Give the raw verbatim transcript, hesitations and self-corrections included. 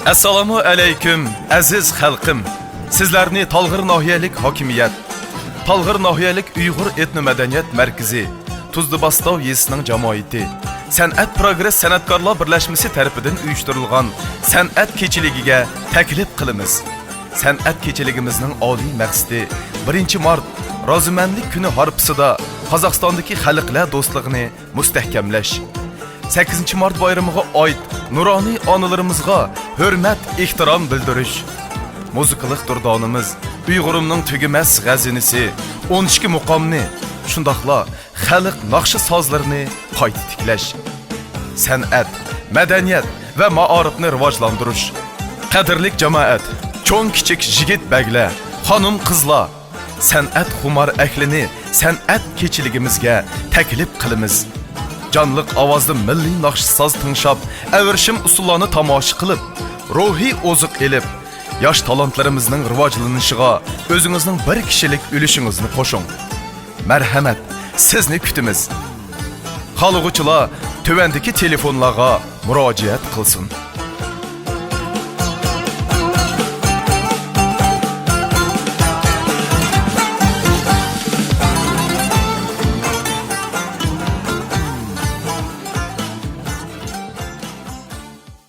ئەسسالامۇ ئەلەيكۇم، ئەزىز خەلقىم! سىزلەرنى تالغىر ناھىيەلىك ھاكىمىيەت، تالغىر ناھىيەلىك ئۇيغۇر ئېتنو مەدەنىيەت مەركىزى، تۇزلۇباستاۋ يېزىسىنىڭ جامائىتى، سەنئەت پىروگرېس سەنئەتكارلار بىرلەشمىسى تەرىپىدىن ئۇيۇشتۇرۇلغان سەنئەت كېچىلىكىگە تەكلىپ قىلىمىز. سەنئەت كېچىلىكىمىزنىڭ ئالىي مەقسىتى بىرىنچى مارت، رازىمەنلىك كۈنى ھارپىسىدا قازاقىستاندىكى خەلقلەر دوستلۇقىنى مۇستەھكەملەش، سەككىزىنچى مارت بايرىمىغا ئائىت نۇرانىي ئانىلىرىمىزغا ھۆرمەت، ئېھتىرام بىلدۈرۈش، مۇزىكىلىق دۇردانىمىز ئۇيغۇرۇمنىڭ تۈگىمەس غەزىنىسى ئون ئىككى مۇقامنى، شۇنداقلا خەلق ناخشا سازلىرىنى قايتا تىكلەش، سەنئەت، مەدەنىيەت ۋە مائارىپنى راۋاجلاندۇرۇش. قەدىرلىك جامائەت، چوڭ-كىچىك يىگىت-بەگلەر، خانىم-قىزلار، سەنئەتخۇمار ئەھلىنى سەنئەت كېچىلىكىمىزگە تەكلىپ قىلىمىز. جانلىق ئاۋازدا مىللىي ناخشا-ساز تىڭشاپ، ئەۋرىشىم ئۇسسۇللارنى تاماشا قىلىپ، روھىي ئوزۇق ئېلىپ، ياش تالانتلىرىمىزنىڭ راۋاجلىنىشىغا ئۆزىڭىزنىڭ بىر كىشىلىك ئۈلۈشىڭىزنى قوشۇڭ. مەرھەمەت، سىزنى كۈتىمىز. خالىغۇچىلار تۆۋەندىكى تېلېفونلارغا مۇراجىئەت قىلسۇن.